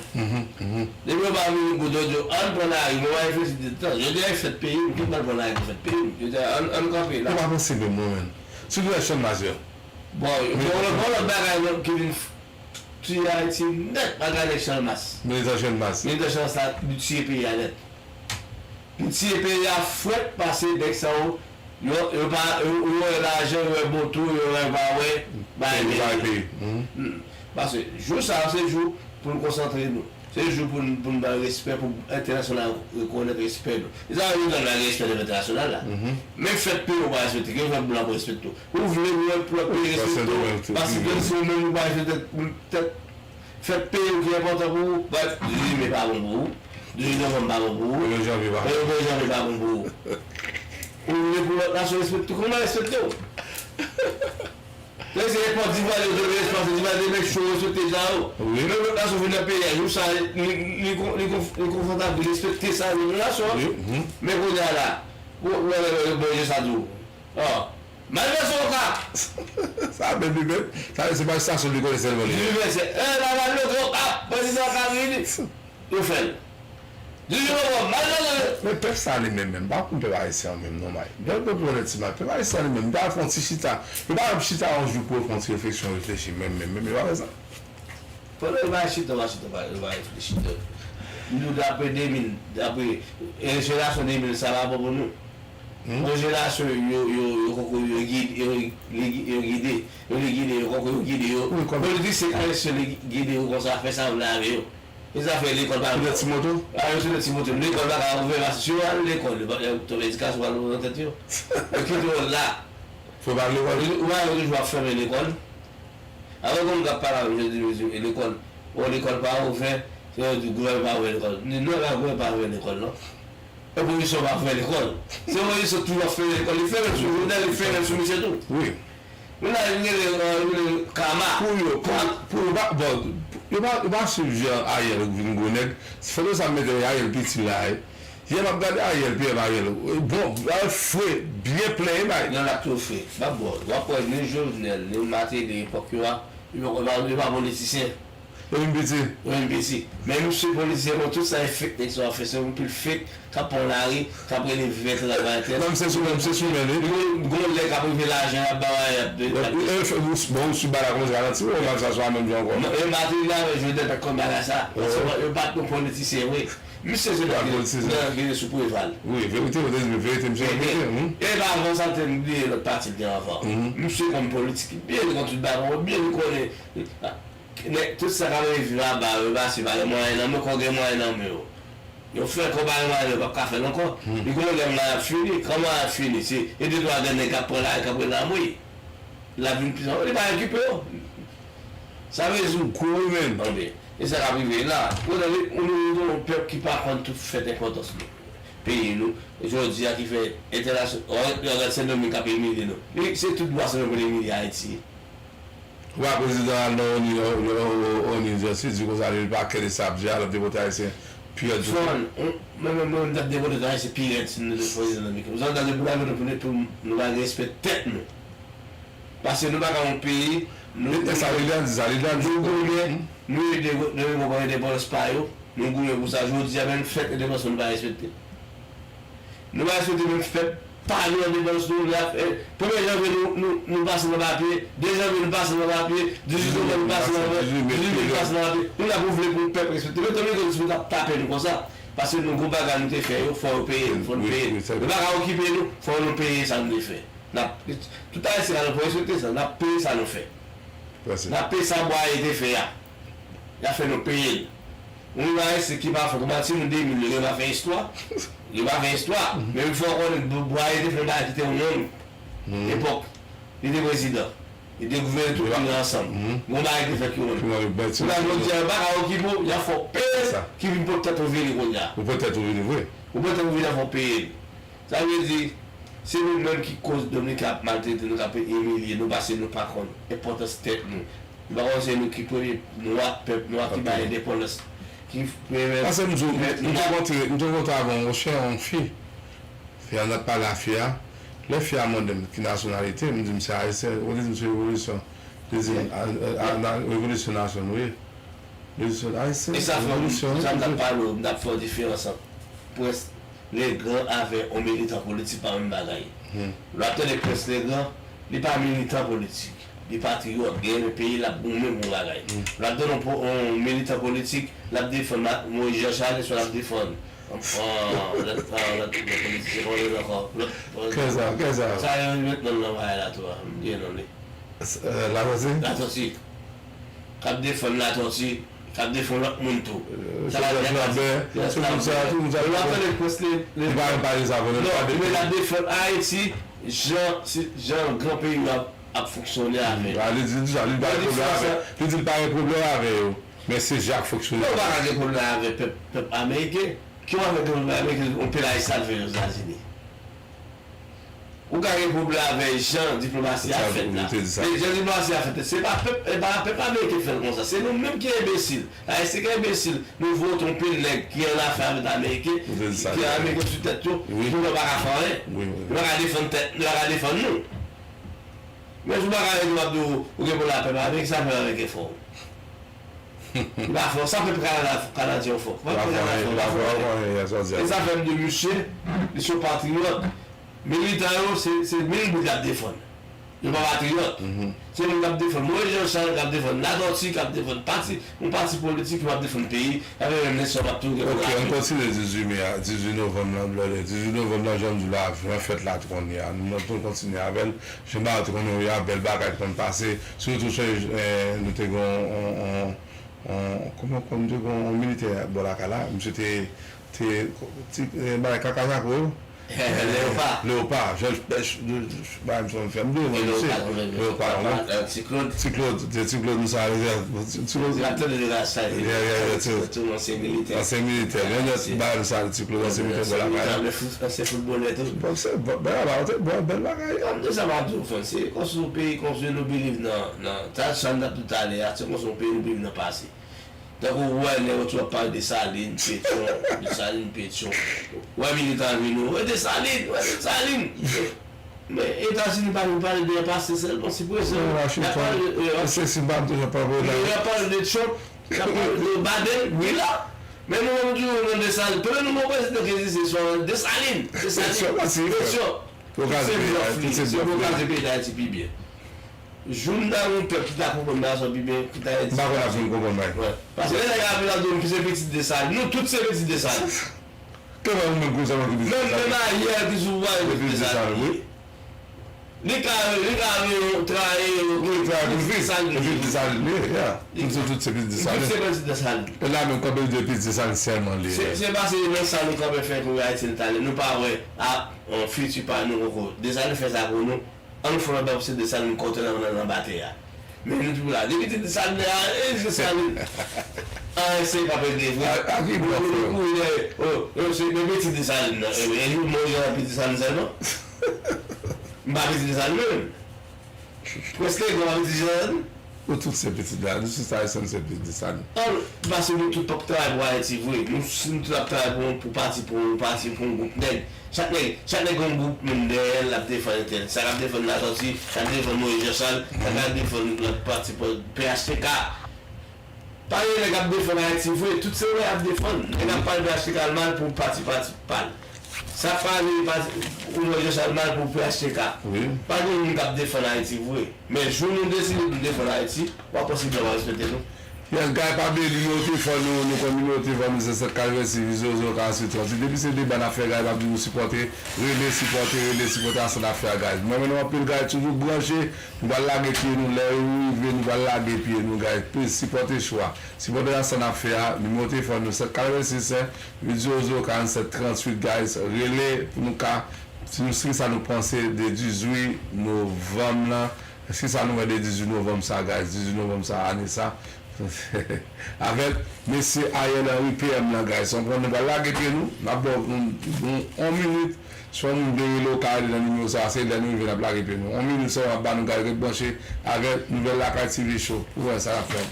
Depi yo ba mil goud, yo di, ann pran lari, men w a reflechi de tan. Yo di, ay, fèt peyi m, ki m pral pran lari pou fèt peyi m? Yo di, ann, ann kanpe la. Ou pa panse menm, mwen menm. Sitou lè Channmas yo. Bon, bon, bon, lòt bagay, non, ki vin f-, tiye Ayiti nèt, pa gade Channmas. Militan Channmas. Militan Channmas la, li tiye peyi a nèt. Li tiye peyi a frèt pase nèg sa yo. Yo, yo pa, yo, yo wè lajan, yo wè moto, yo wè pa wè, bagay peyi. Bagay peyi. Paske jou sa a, se jou pou n konsantre nou. Se jou pou n, pou n bay respè, pou entènasyonal rekonèt respè nou. Se sa yo di, bay respè devan entènasyonal la. Men fèt peyi w pa respekte, ke fèt blan pou respekte w. Ou vle pou lòt peyi respekte w, paske se ou menm ou pa respekte tèt, tèt, fèt peyi w ki enpòtan pou ou, ba, Dizime pa bon pou ou, Dizime novanm pa bon pou ou, Premye janvye pa bon pou ou. Ou vle pou lòt nasyon respekte w, kòman respekte w? Se, se epòk Divalye yo te vle respekte, Divalye te make sure respekte sa yo. Men lòt nasyon vin nan peyi a, jou sa, li, li, li kon-, li konf-, li konfòtab, li respekte sa, li nan nasyon an. Men kounye a la, ou, ou, ou, ou, bon, je sa di w. Ò, manifestasyon Okap! Sa menm li menm, sa se manifestasyon li konnen sèlman li menm. Dizime se, eh, la, la, lòt Okap, prezidan Okap vini. Yo fè l. Di yo, bon, manifestasyon. Men pèp sa li menm, menm, pa konn pèp ayisyen an menm, non, may. Bèl pèp, onètman, pèp ayisyen an li menm, ta fè yon ti chita. Yo pa janm chita yon jou pou yo fè yon ti refleksyon, reflechi, menm, menm, menm, yo pa fè sa. Pandan yo pa chita, yo pa chita, yo pa, yo pa reflechi. Nou, dapre de mil, dapre, e, jenerasyon de mil sa pa bon pou nou. Bon, jenerasyon yo, yo, yo poko, yo gid-, yo, yo, yo gide, yo, yo gide, yo poko, yo gide yo. Politisyen ayisyen li gide yo konsa, fè sa yo vle avè yo. E zafè lekòl pa. Sou de ti moto? A, yo sou de ti moto. Lekòl pa ka ouvè, paske si yo al lekòl, yo pa, yo, edikasyon pa nan tèt yo. Yo kite yo la. Fò pa al lekòl? Ou pa wè yo toujou ap fèmen lekòl? Avèk yon moun k ap pale avè m jodi, yo di, e lekòl, bon, lekòl pa ouvè, se yo di gouvènman pa ouvè lekòl. M di, non, e pa gouvènman pa ouvè lekòl, non. Opozisyon pa ouvè lekòl. Se opozisyon toujou ap fèmen lekòl. Li fèmen sou Jovenel, li fèmen sou misye tou. Wi. Jovenel, li rele, euh, li rele Kama. Pou yo, pou, pou yo pa, bon, yo pa, yo pa swiv jan Ariel vin gwo nèg. Se fòto sa m mete Ariel piti la, wi. Yè m ap gade Ariel, P M Ariel. Bon, Ariel fre, byen plen, e bay. Non, l ap tou fre. M ap bon. W ap wè ni Jovenel, ni Martelly, epòk yo a, yo pa, yo pa politisyen. Yo vin piti. Yo vin piti. Men misye politisyen, bon, tout sa e fake nèg sa yo ap fè. Se yon pil fake k ap pran lari, k ap rele vè travay tèt. Non, misye sou, misye sou men li. Gon, gon lè k ap rive lajan, y ap ba w, y ap, y ap. Bon, ou sou bagay la kòmanse ralanti, ou mal sa sou a menm jan ankò. Non, e Martelly la, men Jovenel pa t konn bagay sa. Yo pa t yon politisyen vre. Misye se nèg ki nan gide sou Preval. Wi, verite, ou te di verite, misye verite, wi. E pa avan sa, te bliye lòt pati l te anvan. Misye konn politik byen, li konn tout bagay, byen, li konnen. Nèg, tout sa k ap rive anba yo, yo pase pa gen mwayen nan men, kò gen mwayen nan men yo. Yo fè kò pa gen mwayen, yo p ap ka fè l ankò. Li gon lè mwayen ap fini, kan mwayen ap fini, se e de twa grenn nèg k ap pran lari, k ap rele anmwe. L ap vin plis ankò, li pa okipe yo. Sa vle di w kouri menm. Anben, e sa k ap rive la. Ou nan, ou nan yon pèp ki pa konn tout fèt enpòtans nou. Peyi nou, jodi a ki fè entènasyonal, yo gad Sendomeng k ap imilye nou. Li, se tout bwa Sendomeng pou l imilye Ayiti. Ou pa prezidan al nan ONU, ONU, ONU, ONU, di konsa li pa kè de sa ap di a, l ap depote Ayisyen pi rèd. Fòn, mwen menm, mwen, m t ap depote tout Ayisyen pi rèd si nou te prezidan nan Mekik. Ou sa, m t ap depote Ayisyen pou nou, pou nou pa gen respè tèt nou. Paske nou pa ka yon peyi, nou, e sa, li di sa, li di sa, nou goumen, nou ede, nou ede endepandans pa yo, nou goumen pou sa. Jodi a, menm fèt endepandans nou pa respekte. Nou pa respekte menm fèt pa nou endepandans nou, lè, eh, premye janvye nou, nou, nou pase nan papye, de janvye nou pase nan papye, dizuit novanm nou pase nan papye, dizuit me nou pase nan papye. Nou la pou vle pou pèp respekte. Men Dominiken nou ap tape nou konsa. Paske nou gon bagay nou te fè yo, fò yo peye nou, fò nou peye nou. Yo pa ka okipe nou, fò nou peye sa nou te fè. N ap, tout Ayisyen ka nan pou respekte sa, n ap peye sa nou fè. N ap peye sa Bwaye te fè a. Y ap fè nou peye l. Yon Ayisyen ki pa fè, kòman si nou de mil yo, yo pa fè istwa? Yo pa fè istwa. Men fò w konnen, Bwaye te fè yon bagay ki te yon nonm. Epòk, li te prezidan. Li te gouvène tout peyi a ansanm. Yon bagay ki te fèt ki yon nonm. Kounye a, jodi a, yo pa ka okipe w, y ap fè w peye ki vin pote tèt ou vini kounye a. Ou pote tèt ou vini vre. Ou pote tèt ou vini, y ap fè w peye l. Sa vle di, se nou menm ki koz Dominiken ap maltrete nou, k ap imilye nou, paske nou pa konn enpòtans tèt nou. Nou pa konn se nou ki premye nwa pèp nwa ki bay endepandans, ki premye pèp nwa. Paske m di w, m te kontre, m te kontre avè yon chè, yon fi. Fi a, n ap pale a fi a. Lè fi a mande m ki nasyonalite, m di m se ayisyen. Ou te di m se revolisyon. Li di m, a, a, a, revolisyon nasyon nou ye. Revolisyon ayisyen, revolisyon. E sa fè m, sa m t ap pale w, m t ap fè yon diferans ant prens Legrand avè yon militan politik pa menm bagay. Lè w ap tande prens Legrand, li pa militan politik. Li patriyòt, li renmen peyi l, l ap goumen pou yon bagay. Lè w ap tande yon po-, yon militan politik, l ap defann Ma-, Moïse Jean Charles, swa l ap defann, ah, lòt, ah, lòt politisyen, kòman l rele ankò? Lòt, kiyès sa, kiyès sa? Sa yo met non l nan bagay la tou a, m bliye non li. Eh, Latortue? Latortue. K ap defann Latortue, k ap defann lòt moun tou. Eh, sa va Joseph Lambert, tout moun sa, tout moun sa. Lè w ap tande prens li, li pa renmen pale sa, vre, non, men l ap defann Ayiti, jan, se, jan gran peyi yo ap, ap fonksyone avè l. Li di, li di sa, li pa gen pwoblèm avè, li di l pa gen pwoblèm avè yo. Men se jan k fonksyone. Non, ou pa ka gen pwoblèm avè pèp, pèp ameriken. Ki w avè pèp ameriken, yon peyi Ayiti al fè Ozetazini? Ou ka gen pwoblèm avè jan diplomasi a fèt la. Men jan diplomasi a fèt la, se pa pèp, e pa pèp ameriken k fè l konsa. Se nou menm ki enbesil. Ayisyen ki enbesil. Nou voye yon pil nèg ki an afè avèk ameriken, ki ameriken sou tèt yo, pou yo pa ka fè anyen. Yo pa ka defann tèt, yo pa ka defann nou. Men si w pa ka rete w ap di w, ou gen pwoblèm avè pèp ameriken, sa pèp ameriken fè w? Li pa fè w, sa pèp Kanada, Kanadyen yo fè w? Pèp Kanada fè w, pa fè w anyen. E sa fè m di misye, li se yon patriyòt. Militan yo, se, se mil goud y ap defann. Yo pa patriyòt. Se moun k ap defann Moïse Jean Charles, k ap defann Latortue, k ap defann pati, yon pati politik, yo ap defann peyi, y ap defann nesyon, y ap tou gen. Ok, ann kontinye dizuit me a, dizuit novanm nan, blòdè. Dizuit novanm nan, jan m di w la, jan fèt la te konn ye a. Nou, nou kontinye avè l. Jan bagay te konn ye a, bèl bagay te konn pase. Sitou se, eh, nou te gen yon, yon, yon, On, kòman, kòman di, on militè bò lakay la, misye te, te, ti, eh, bagay kaka jako yo. Leopa. Leopa, Jòj Pèch, bagay misye fè m bliye non misye. Leopa, Leopa, Ti Klod. Ti Klod, se Ti Klod nou salye, Ti Klod. N ap tande de la salye. Yeah, yeah, yeah, Ti Klod. Tou ansyen militè. Ansyen militè, men nèt bagay nou salye Ti Klod, ansyen militè bò lakay la. Ansyen foutbolè tou. Bon, se, bon, bagay la, te bon, bèl bagay. An de sa m ap di w, Frans, se konsa yon peyi, konsa nou believe nan, nan, ta sa n t ap di talè a, se konsa yon peyi nou believe nan pase. Tankou ou wè nèg yo tou ap pale Desalin, Petyon, Desalin, Petyon. Ou wè militan vini, ou wè Desalin, ou wè Desalin. Men Etazini pa vin pale de pase sèlman, se prezan. Y ap pale de, y ap pale de Trump, y ap pale de Biden, wi la. Men nou menm tou, nou nan Desalin. Premye nouvo prezidan ki egziste se Desalin. Desalin, Petyon. Se pou kraze peyi Dayiti pi byen. Jou m ta gen yon pèp ki ta konprann bagay sa pi byen, ki ta edi. M pa kwè n ap fin konprann bagay. Paske lè nèg ap vin ap di w m se pitit Desalin, nou tout se pitit Desalin. Kè mwen, ou menm, kouzen mwen ki pitit Desalin. Menm, menm Ariel ki sou pouvwa, se pitit Desalin, wi. Li ka, li ka trayi, wi, trayi pou l viv. Pitit Desalin li ye, yeah. Nou se tout se pitit Desalin. Nou tout se pitit Desalin. E la menm, kanpe di pitit Desalin sèlman li ye. Se, se pase nan sa nou kanpe fè pou Ayiti talè. Nou pa wè, a, yon fiti pa nou poko. Desalin fè sa pou nou. An nou fè yon lòt bagay pou se Desalin kote nan, nan, nan batè a. Men nou toujou la. Depi ti Desalin a, e Desalin. A, se pa pèdi vre. A, a ki bò frè? Ou, ou, ou, se, men piti Desalin nan. E, e, nou, mwen, jan piti Desalin sèlman. M pa piti Desalin menm. Prèske gran piti Desalin. Nou tout se pitit la, nou tout Ayisyen, nou se pitit Desalin. An, pase nou tout p ap travay pou Ayiti vre. Nou, si nou tout ap travay pou, pou pati, pou, pati, pou yon gwoup nèg. Chak nèg, chak nèg gen yon gwoup moun dèyè l, l ap defann entèl. Sa k ap defann Latòti, sa k defann Moyiz Jan Chal, sa k ap defann lòt pati, P H T K. Pa gen nèg k ap defann Ayiti vre, tout se yo y ap defann. Nèg ap pale P H T K mal pou pati, pati pa l. Sa pa gen pati, ou wè Jan Chal mal pou P H T K. Wi. Pa gen moun k ap defann Ayiti vre. Men jou nou deside pou n defann Ayiti, w ap wè si blan va respekte nou. Yes, guy, pa bliye nimewo telefòn nou, nou konn nimewo telefòn nou se sèt katrevennsis uit zewo zewo karannsis trantuit. Depi se deba n ap fè, guy, m ap di nou sipòte, rele, sipòte, rele, sipòte a sa n ap fè a, guy. Mwen menm anpil, guy, toujou branche, nou pral lage pye nou, lè yo rive, nou pral lage pye nou, guy. Please, sipòte show a. Sipòte a sa n ap fè a, nimewo telefòn nou sèt katrevennsis uit zewo zewo karannsis trantuit, guys. Rele pou nou ka, si nou, si sa nou panse de dizuit novanm lan, Èske sa nou wè de dizuit novanm sa, guys? Dizuit novanm sa, ane sa. Avèk mesye Ariel Henry, P M lan, guys. Ou konprann, nou pral lage pye nou. N ap ba w yon, yon, yon minit. Si yon moun vle rele w ka rele nan nimewo sa, se lè nou rive n ap lage pye nou. Yon minit sèlman, n ap ba nou, guys, ret branche avèk Nouvèl Lakay T V Show. Pou wè sa n ap fè.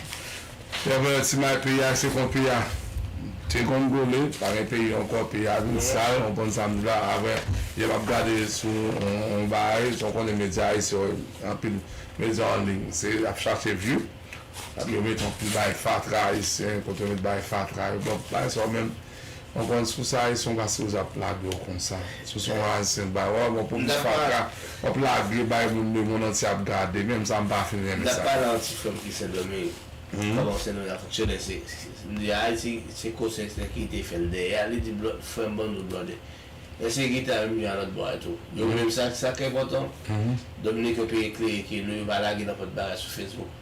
Trè vrè, ti may peyi a, se kon peyi a te konn gole, pa gen peyi ankò, peyi a vin sal, ou konprann sa m di la, avè, lè m ap gade sou on, on bagay, jan w konnen medya ayisyen, anpil medya an liy, se ap chache view, yo met anpil bagay fatra ayisyen, kote yo met bagay fatra yo, bon, bagay sa yo menm, ou konn sou sa ayisyen, paske yo ap lage yo konsa, sou se yon ayisyen, bagay, wè, bon, pou fatra, w ap lage, bay moun lemonn antye ap gade, menm sa m pa fin renmen sa. M t ap pale a yon ti frè m ki Sendomeng. Kòman Sendomeng ap fonksyone, se, se, m di Ayiti, se kote ensekirite fè l dèyè a, li di, "Blòd, frè m, ban nou blòde." Ensekirite a menm jan lòt bò a tou. Yo menm sa, sa ki enpòtan. Dominiken yo peye klere ke nou, yo pa lage nenpòt bagay sou Facebook.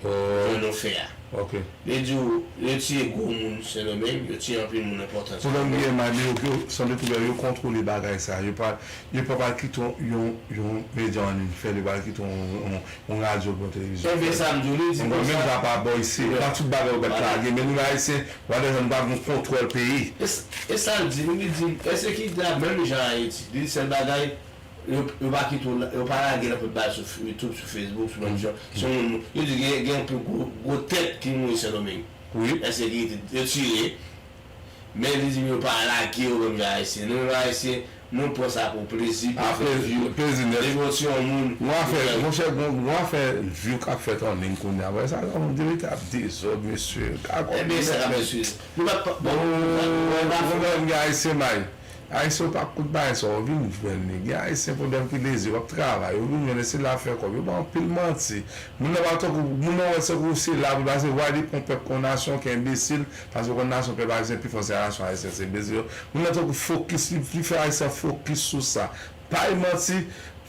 Jan nou fè a. Yo di w, yo tiye gwo moun Sendomeng, yo tiye anpil moun enpòtan. Pwoblèm ki gen, Mali, yo, yo, sanble tou yo kontwole bagay sa. Yo pa, yo pa pral kite yon, yon medya an liy fè l, yo pral kite yon, yon, yon radyo, yon televizyon. Ebyen, sa m di w, li di konsa. Menm jan pa bò isi, pa tout bagay ou mèt lage, men nou menm Ayisyen, w a desann, nou pa gen kontwòl peyi. E s-, e sa l di, li di, ensekirite a menm jan Ayiti. Li di sèl bagay, yo, yo pa kite w la, yo pa lage nenpòt bagay sou f-, YouTube, sou Facebook, sou menm jan. Se yon moun, yo di gen, gen anpil gwo, gwo tèt ki mouri Sendomeng. Wi. Ensekirite, yo tire. Men li di yo pa lage yo menm jan Ayisyen. Nou menm Ayisyen, nou pran sa pou plezi, pou fè view. Depi w tiye yon moun, ou fè. Monchè, gon, gon afè view k ap fèt an liy kounye a. Wè sa, yon dirèk ap dezòd, mesye. Ebyen, sa k ap dezòd. Nou pa, pa, bon, bon, bon, bon, bon, Ayisyen, bay. Ayisyen yo pa kout bagay sa, yo vin jwenn li. Gen Ayisyen pwoblèm ki lezi, yo p ap travay. Yo vin jwenn li, se la fè kòb. Yo bay anpil manti. Moun nan pa tankou, moun nan wè tankou se la pou l pase, vwa li pran pèp kon nasyon ki enbesil, paske konn nasyon pèp ayisyen pi fò se nasyon ayisyen, se enbesil yo. Moun nan tankou fokis, li, li fè Ayisyen fokis sou sa. Bay manti,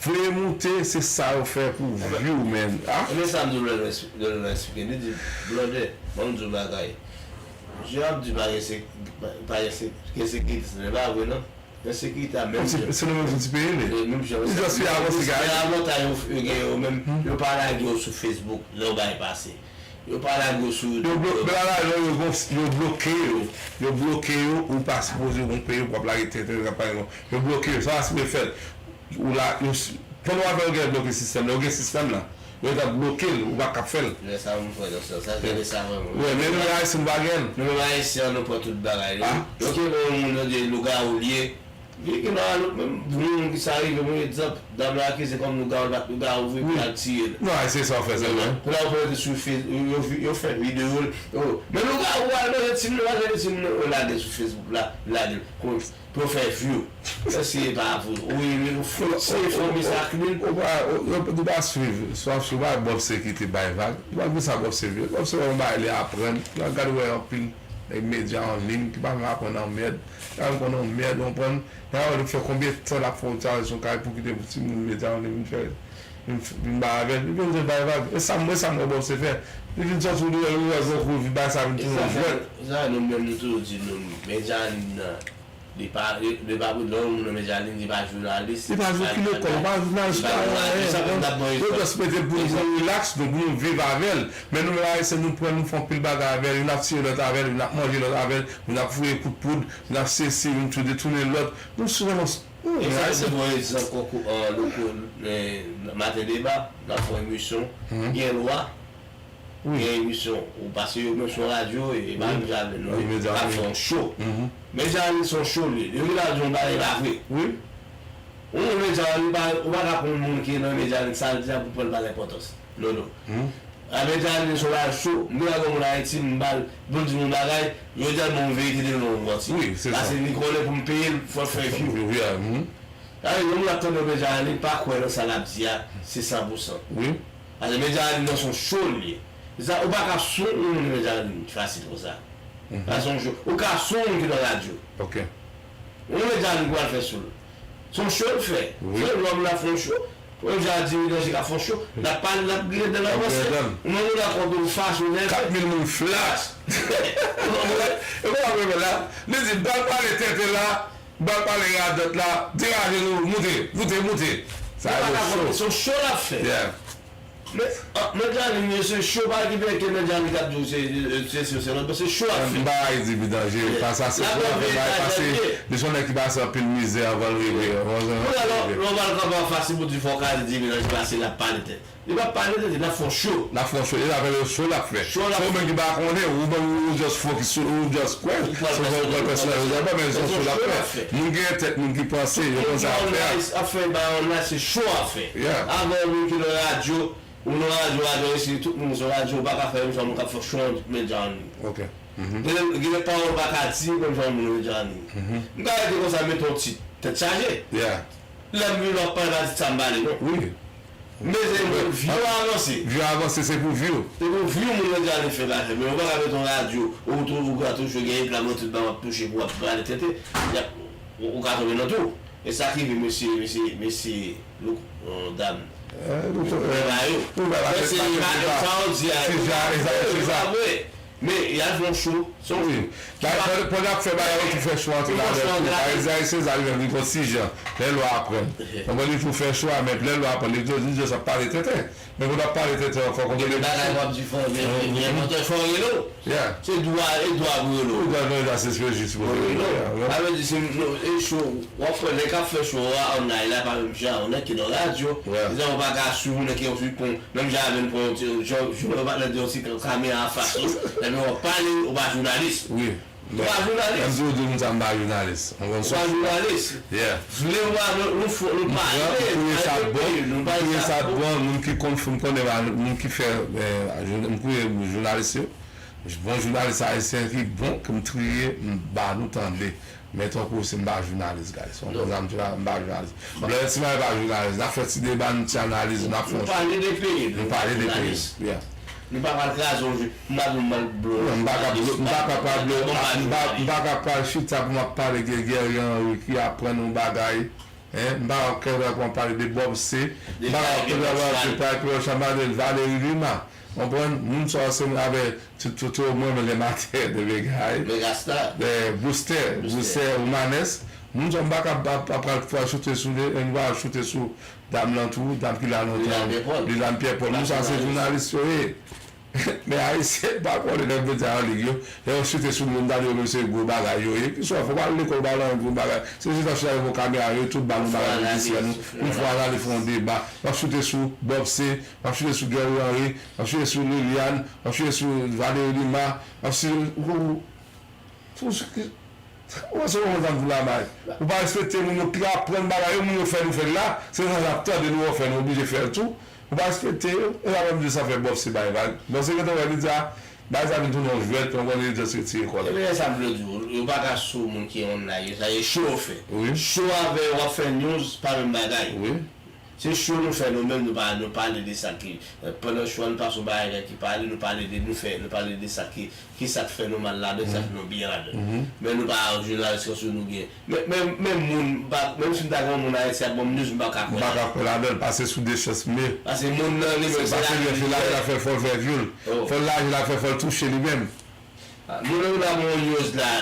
Vle moute, se sa yo fè pou view, man. Ah? Ebyen sa m di w lè l esplike, li di, Blòdè, ban m di w bagay. Jan ap di pa gen se, pa gen se, gen sekirite, se pa vre non. Gen sekirite a menm jan. Se nan menm ti peyi li. Li just fè avanse gade. Avantaj yo gen yo menm, yo pa lage yo sou Facebook, lè yo bay pase. Yo pa lage yo sou YouTube. Yo bloke yo, yo bloke yo. Yo bloke yo, ou pa sipoze yon peyi pou ap lage tenten, pa egzanp. Yo bloke yo, sa pa sipoze fèt. Ou la, yo, pandan w ap fè yo gen bloke sistèm nan, yo gen sistèm nan. Yo ta bloke l, ou pa kap fè l. Lè sa moun pran nan sans sa, gade sa vrèman. Wi, men nou menm Ayisyen nou pa gen l. Nou menm Ayisyen an nou pran tout bagay. Yo kenbe yon moun yo di lougawou l ye. Li gen nan lòt menm moun ki sa rive, mwen egzanp, dam la akize kòm lougawou, l pa t lougawou vre, epi y al tiye l. Non, Ayisyen sa w fè sèlman. Pou la ou rete sou Facebook, yo fè videyo l. Men lougawou al manje timoun, al manje timoun, yo lage sou Facebook la, lage l. Pou yo fè view. Èske e pa vre? Wi, wi, se fanmi sa k li. Ou pa, ou, ou, ou pa swiv, swa sou pa Bob Seky te bay vag. Ou pa vin sa Bob Seky. Bob Seky yon bagay li aprann. Ou pa gade wè anpil nèg medya an liy ki pa menm aprann anmèd. Gade konn anmèd, ou konprann? Nèg la wè li fè konbyen tan l ap fè yon travay sou kay pou kite pou timoun medya an liy vin fè, vin, vin bay avè l. Li vin bay vag. E sa m, e sa m wè Bob Seky fè. Li vin sòti yon lè, li wè gon kou, li bay sa vin tounen jwèt. E sa fè nou menm nou toujou di nou medya an liy nan. Li pa, li, li pa pou lè yon moun nan medya liy, li pa jounalis. Li pa jou ki lekòl, li pa jounalis, li pa anyen. Yo just mete l pou nou relax, nou, pou nou viv avè l. Men nou menm Ayisyen, nou pran, nou fè anpil bagay avè l, youn ap tiye lòt avè l, youn ap manje lòt avè l, youn ap foure kout poud, youn ap sesi, youn tou detounen lòt. Nou sou nan. E sa se bon egzanp kòk, loko, maten deba, n ap fè emisyon, gen lwa, gen emisyon, ou pase yo menm sou radyo, e pa menm jan avè nou, wi, ap fè yon cho. Medya liy se yon cho li ye. Depi l ap di yon bagay, e pa vre. Wi. Ou menm medya liy, ou pa ka pran yon moun ki nan medya liy, sa l di a pou pran l pa gen enpòtans. Non, non. A medya liy se yon bagay cho, m te ka gen yon moun Ayiti, m ba l, pou l di m yon bagay, jodi a l ban m yon verite depi lè m manti. Paske li konnen pou m peye l, fò l fè view. Sa vle di, yon moun ap tande yon medya liy, pa kwè nan sa l ap di a, se san pou san. Paske medya liy nan se yon cho li ye. Se sa, ou pa ka sou yon moun medya liy fasil konsa. Sa se yon cho. Ou ka sou yon moun ki nan radyo. Yon medya liy ki pral fè sou l. Se yon cho l fè. Se yon lòm l ap fè yon cho. Menm jan a Diri Danje k ap fè yon cho. L ap pale, l ap grenn dan l ap ranse. Ou menm ou la kontre ou fache, ou nève. Kat mil moun flash. E kòman mwen la? Li di, bal pale tenten la. Bal pale radòt la, degaje nou, moute, moute, moute. Sa yo cho. Se yon cho l ap fè. Men, men Janine, se cho pa ki byen ke men Janine k ap di w se, se, se, se, se lòt, se cho l ap fè. M pa bay Dibi danje, pa sa se pou l fè bay pase. Li se yon nèg ki pase anpil mizè avan l rive. Kounye a, lè w pral kanpe anfas li pou di fò w ka di Dibi danje pase, l ap pale tèt. Li p ap pale de li, l ap fè yon cho. L ap fè yon cho. E afè yo cho l ap fè. Cho l ap fè. Se ou menm ki pa konnen, ou, ou, ou just focus sou, ou just kwè. Ou pral pèsonèl. Ou pral pèsonèl. Yo pa men se yon cho l ap fè. Moun gen tèt, moun ki panse, yo konn sa y ap fè a. Ap fè ba online, se cho ap fè. Avan yon moun ki nan radyo, ou nan radyo, radyo isi, tout moun sou radyo, ou pa ka fè menm jan moun k ap fè cho an medya an liy. Gen, gen pawòl ou pa ka di, menm jan moun medya an liy. M ka rete konsa, mete yon tit, tèt chaje. Lè m vin w ap pale, pa di sa m pale, non. Wi. Men se pou view avanse. View avanse, se pou view. Se pou view moun yo di ale fè bagay. Men ou pa ka mete yon radyo, ou tou, ou ka touche gen yon pla mwen tout ba w ap touche pou w ap pale tenten. Ou, ou ka tonbe nan tou. E sa k rive mesye, mesye, mesye, dam. Mesye, sa w di a, e pa vre. Men, y al fè yon cho. Se yon cho. Pandan y ap fè bagay yo, tou fè cho antre ladan l tou. Parèzanp, Ayisyen sa li menm li gon ti jan. Lè lwa a pran l. Konprann li tou fè cho a, men lè lwa a pran l, li just ap pale tenten. Men pou l ap pale tenten ankò, konprann li. Bagay w ap di fò, men, men, men, fò rele w. Se dwa, e dwa pou rele w. Ou dwa nan jistis pou rele w. Sa vle di, se, e cho, w ap wè, nèg k ap fè cho a, online la, pa menm jan, yon nèg ki nan radyo. Egzanp, ou pa ka swiv, yon nèg ki yon swiv, Menm jan avè l pran yon ti, jan, jan yon patnè di yon ti kamera anfas ou, epi w ap pale, ou pa jounalis. Wi. Ou pa jounalis. Menm si w di moun sa m pa jounalis. Ou pa jounalis. Vle ou pa vle, nou fò, nou pale. M kriye sa k bon, m kriye sa k bon, moun ki konn, m konnen, moun ki fè, eh, m kriye jounalis yo. Bon jounalis ayisyen ki bon, ke m triye, m ba nou tande. Men tankou si m pa jounalis, guys. Ou konprann sa m di la, m pa jounalis. Blòdè Timayo pa jounalis. N ap fè ti deba, nou ti analiz, n ap fè yon cho. Nou pale de peyi n, nou pa jounalis. Nou pa pral kraze yon jou. M pa di w m pral blow. M pa ka blow, m pa ka pral blow, m pa, m pa ka pral chita pou m ap pale de Guerrier Henry ki aprann yon bagay. Hein, m pa wè kè lè w pale de Bob C. M pa wè kè lè w pale de Paypal Chanmadel, Valérie Lima. Konprann? Moun sa yo se moun avè tout, tout, tout, mwen, mwen, lè maten de Vega, Megastar. Booster, Booster Romanes. Moun sa yo m pa ka ap, ap, ap pral choute sou li, nou pa choute sou dam lan tou, dam ki la lontan. Liliane Pierre Paul. Liliane Pierre Paul. Moun sa yo se jounalis yo ye. Men Ayisyen pa konnen nan medya an lig yo. Lè yo choute sou moun, gade yo menm se gwo bagay yo ye. Ki swa fò pa al lekòl, ba nan gwo bagay. Se jis ap chita devan kamera yo, tout ba nou bagay politisyen nou. Yon fwa analiz, fè yon deba. W ap choute sou Bob C, w ap choute sou Guerrier Henry, w ap choute sou Liliane, w ap choute sou Valérie Lima, w ap choute, ou, ou, Tou se ki, ou wè se yon zam pou la bay. Ou pa respekte moun yo ki aprann bagay yo, moun yo fè nou fè l la, se sa y ap tande nou yo fè, nou oblije fè l tou. Ou pa respekte yo, e sa menm di sa fè Bob C bay vag. Bob C gentan wè li di a, bagay sa vin tounen yon jwèt, yon konnen li just retire kò l. Ebyen, sa m vle di w, yo pa ka sou moun ki online yo, sa e cho yo fè. Wi. Cho avè yo, w ap fè news, pa menm bagay. Wi. Se cho nou fè nou menm, nou pa, nou pale de sa ki, eh, pandan cho a, nou pase yon bagay ki pale, nou pale de, nou fè, nou pale de sa ki, ki sa k fè nou mal ladan, sa k fè nou byen ladan. Men nou pa jounalis kòmsi nou gen. Men, men, men moun, pa, menm si m ta gen yon moun Ayiti ap ban m news, m pa ka kwè. M pa ka kwè ladan l, pase sou de chans, men. Pase moun nan li menm, se pase laj li fè, fò l fè vye l. Fò l laj la fè, fò l touche li menm. Ah, moun nan la ban yon news la.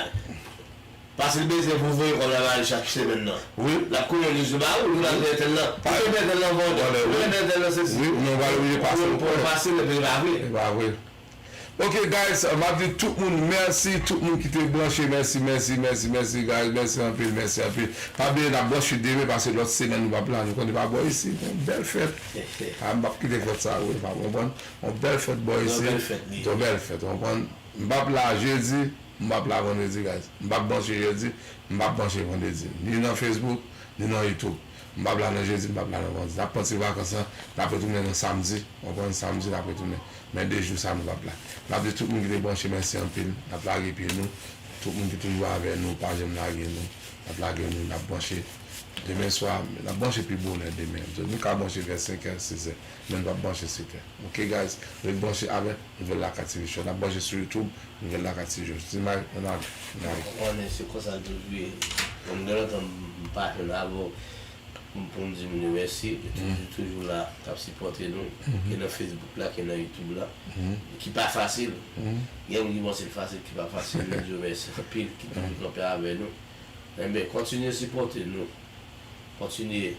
Pase l bezwen pou voye kòb la ba li chak semèn nan. Wi. L ap konnen li sou ba ou, ou nan entèl nan. Ou te entèl nan vòlè. Ou te entèl nan sesi. Wi, men ou pa oblije pase l. Pou pase l, epi li pa vre. Li pa vre. Ok, guys, m ap di tout moun mèsi, tout moun ki te branche, mèsi, mèsi, mèsi, mèsi, guys, mèsi anpil, mèsi anpil. Pa bliye, n ap branche demen, pase lòt semèn nou p ap la, nou konnen pa bò isi, yon bèl fèt. Ah, m p ap kite fèt sa, wi, pa konprann. Yon bèl fèt bò isi. Yon bèl fèt, wi. Yon bèl fèt, ou konprann? M p ap la jedi, m p ap la vandredi, guys. M p ap branche jedi, m p ap branche vandredi. Ni nan Facebook, ni nan YouTube. M p ap la nan jedi, m p ap la nan vandredi. N ap pran ti vakans lan, n ap retounen nan samdi. Ou konprann, samdi n ap retounen. Men de jou sa nou p ap la. N ap di tout moun ki te branche mèsi anpil. N ap lage pye nou. Tout moun ki toujou avè nou, pa janm lage nou. N ap lage nou, n ap branche. Demen swa, n ap branche pi bonè demen. Nou ka branche vè senkè, sizè. Men nou p ap branche setè. Ok, guys? Ret branche avè Nouvèl Lakay T V Show. N ap branche sou YouTube, Nouvèl Lakay T V Show. Ti May, ann ale. Ann ale. Ou konnen se konsa l toujou ye. Bon, m gen lontan m pa jwenn avè w pou m, pou m di moun yo mèsi. Yo toujou, toujou la, k ap sipòte nou. Ke nan Facebook la, ke nan YouTube la. Ki pa fasil. Gen moun ki panse l fasil, ki pa fasil. Nou di yo mèsi anpil, ki toujou kanpe avè nou. Enben, kontinye sipòte nou. Kontinye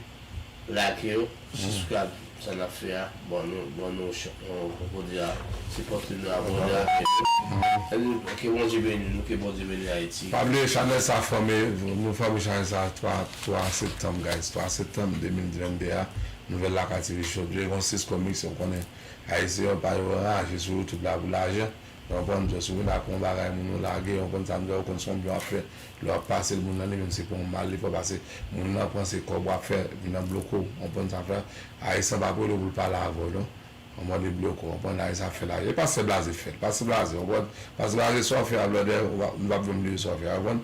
like yo, subscribe sa n ap fè a. Ban nou, ban nou, ch- euh, kòman di a, sipòte nou, abòne avè nou. Ke Bondye beni nou, ke Bondye beni Ayiti. Pa bliye chanèl sa fèmen, nou fèmen chanèl sa twa, twa septanm, guys, twa septanm de mil vennde a, Nouvèl Lakay T V Show, Dragon Six Comics, ou konnen Ayisyen yo pa yo anraje sou YouTube la pou lajan. Ou konprann? Just ou vin ak yon bagay, moun ou lage, ou konprann sa m di a, ou konn se yon byen w ap fè. Lè w ap pase l, moun nan li menm se pou yon mal li fè, pase moun nan panse kòb w ap fè vin nan bloko w. Ou konprann sa m fè? Ayisyen pa pou li pou l pale avè w, non. Yon mòd li bloke w, ou konprann? Ayisyen ap fè lajan. E pastè Blaze fè l. Pastè Blaze, ou konprann? Pastè Blaze, sa w fè a, blòdè, ou pa, nou p ap janm bliye sa w fè a, ou konprann?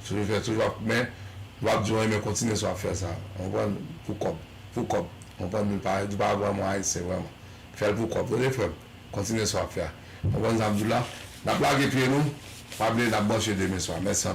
Toujou fè, toujou ap, men, nou ap di w renmen kontinye sa w ap fè sa, ou konprann? Pou kòb, pou kòb, ou konprann? Nou pa, nou pa vrèman Ayisyen, vrèman. Fè l pou kòb, tande frè m. Kontinye sa w ap fè a. Ou konprann sa m di w la? N ap lage pye nou. Pa bliye, n ap branche demen swa. Mèsi anpil.